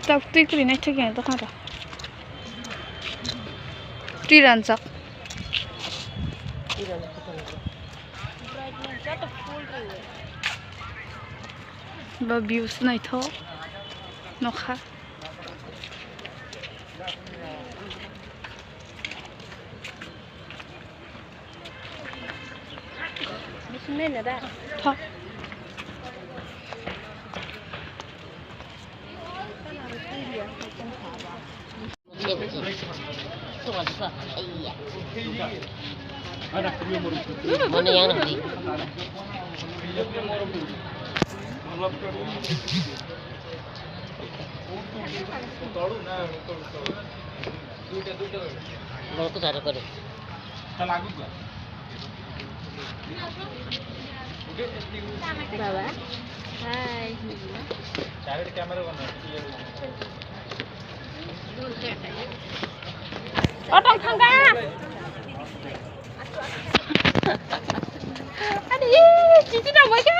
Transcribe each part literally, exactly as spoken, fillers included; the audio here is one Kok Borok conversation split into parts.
Tok twi kwrwi naithok ya dokan rok. Twi ranjak. Ba views naithok nokha. Bising nai na da. Tha. Mana yang nanti? Mau ke sana kau deh. Baba. Hai. Otong thangka. Ani, cici na mai ka.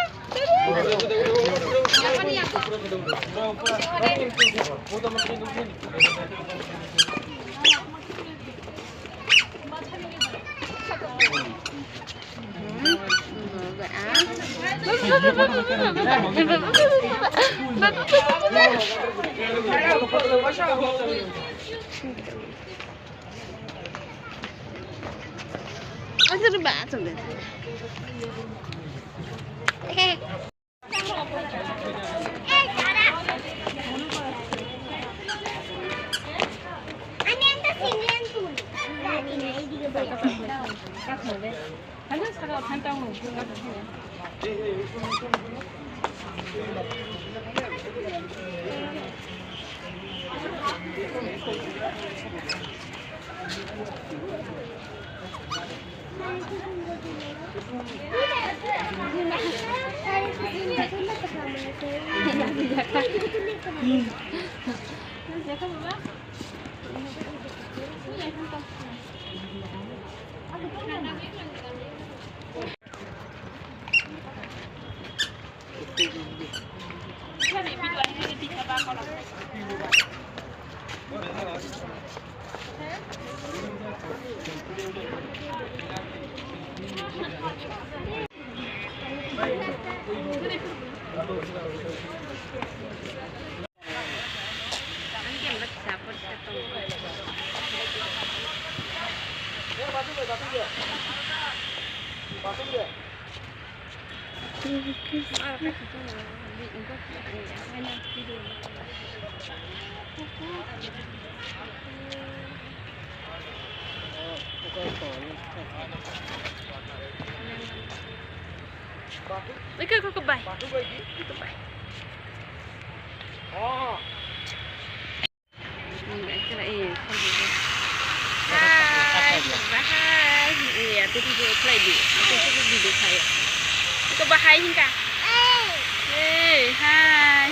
Ikaw, ikaw, goodbye. Goodbye. Hai, bahai. Iya, tadi dia play di. Aku sudah di bahai. Ikaw, bahai hingka. Hey, hai.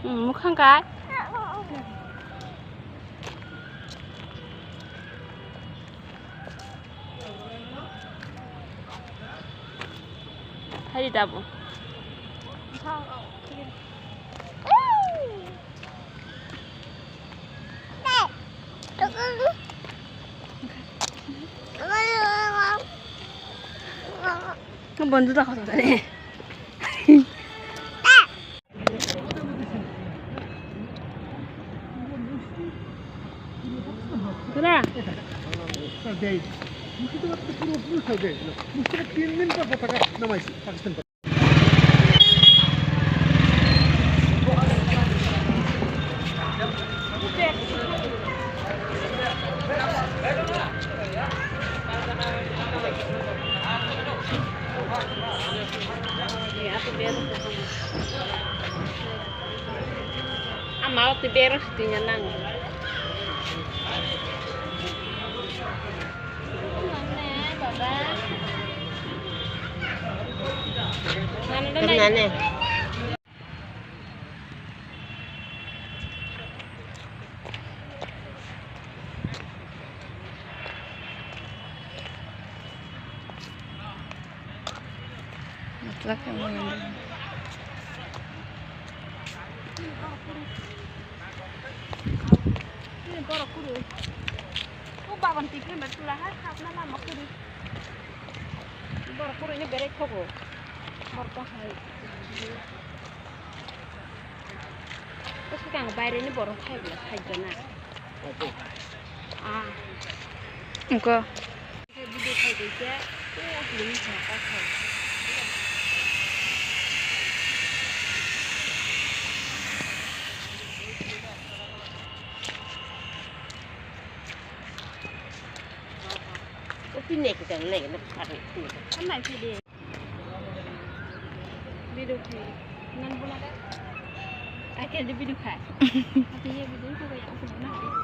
Hmm, mukhang kai. Hai, dabo. Bondu da kota dare. Kira. Musti ko tin din par pataka namaisi Pakistan. Mau ti bero si tuina nang. Nane. Masla khe mui. Borok kwrwi. O baban tiphai bai tula hai khapna lama kwrwi. Borok kwrwini berai thogo. Borok bahai. Bwswk ang baireni borok phai bwla khaijana. Ah. Wngkha. Video khai dai khe, tei aswk ni chwng kok khai. O pin nai khe tang nai na phar ni pin. Nai phi de. Video khai. Nan bona da. Ai khe de video khai. Ati ye video ko ya ko na.